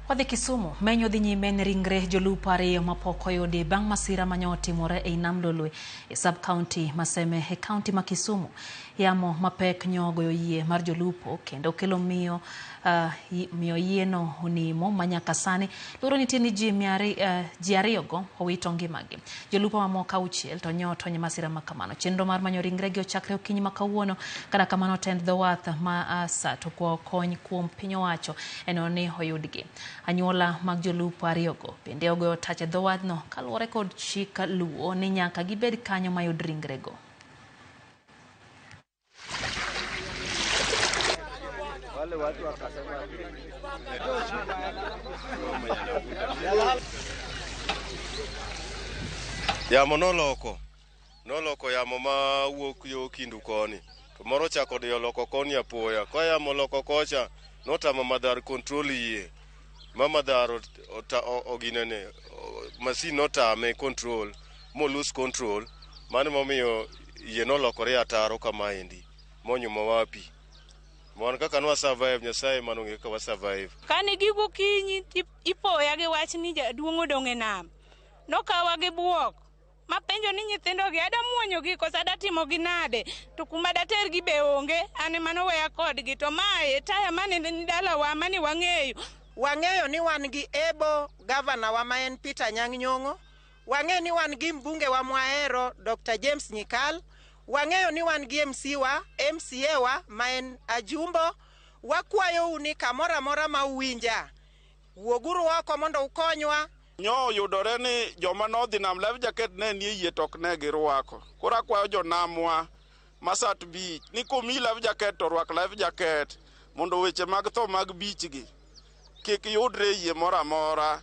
Wadhi Kisumu, menyo dhi nyime ne ringre jolupo ariyo mapok oyudi bang' masira mane otimore ei Nam Lolwe e sub county ma Seme e county ma Kisumu. Yamo mapek nyo ogoyo yie mar jolupo kendo kelo miyo yieno onimo ma nyaka sani luoro nitie ni ji ariyogo owito ngimagi. Jolupo mamoko 6 to nyo otony e masira ma kamano. Chenro mar manyo ringregi ochakre okinyi ma kawuono. Kata kamano tend dho wath ma ASA to kwayo kony kuom piny owacho e neno ni oyudgi. Anyuola mag jolupo ariyogo bende ogoyo tach e dho wadhno kaluwore kod chik Luo ni nyaka gibed kanyo mayud ringrego. Yamo noloko yamo ma wuok yo Kindu koni, to moro ochako diyo loko koni apoya. Ka yamo oloko kocha, notamo Madhar control yie, ma Madhar oginene, masin notame control, mo lose control, mano momiyo yie nolokore ataro kamaendi, monyumowa pi. Mon kaka nwa survive, Nyasaye mano ong'eyo kaka wa survive. Kane gigokinyi ipoya gi wach ni jaduong' odong' e nam. Nokawa gi buok. Mapenjo ni nyithindogi ada muonyogi koso ada timogi nade, to kuma datergi be onge, an ema noweya kodgi. To mae taya mane ni dalawa mane wang'eyo. Wang'eyo ni wan gi Ebo gavana wa ma en Peter Anyang' Nyong'o. Wang'eyo ni wan gi mbunge wa mwahero Dr. James Nyikal. Wang'eyo ni wan gi MC wa, MCA wa ma en Ajumbo. Wakwayou ni kamoro amora ma uwinja, wuoguru oko mondo ukonywa. Nyo oyudore ni joma nodhi nam life jacket ne nie yie to ok ne girwako. Koro akwayo jonamwa ma Sat Beach ni komiyi life jacket to rwak life jacket mondo weche mag tho mag beach gi kik yudre e yie moro amora.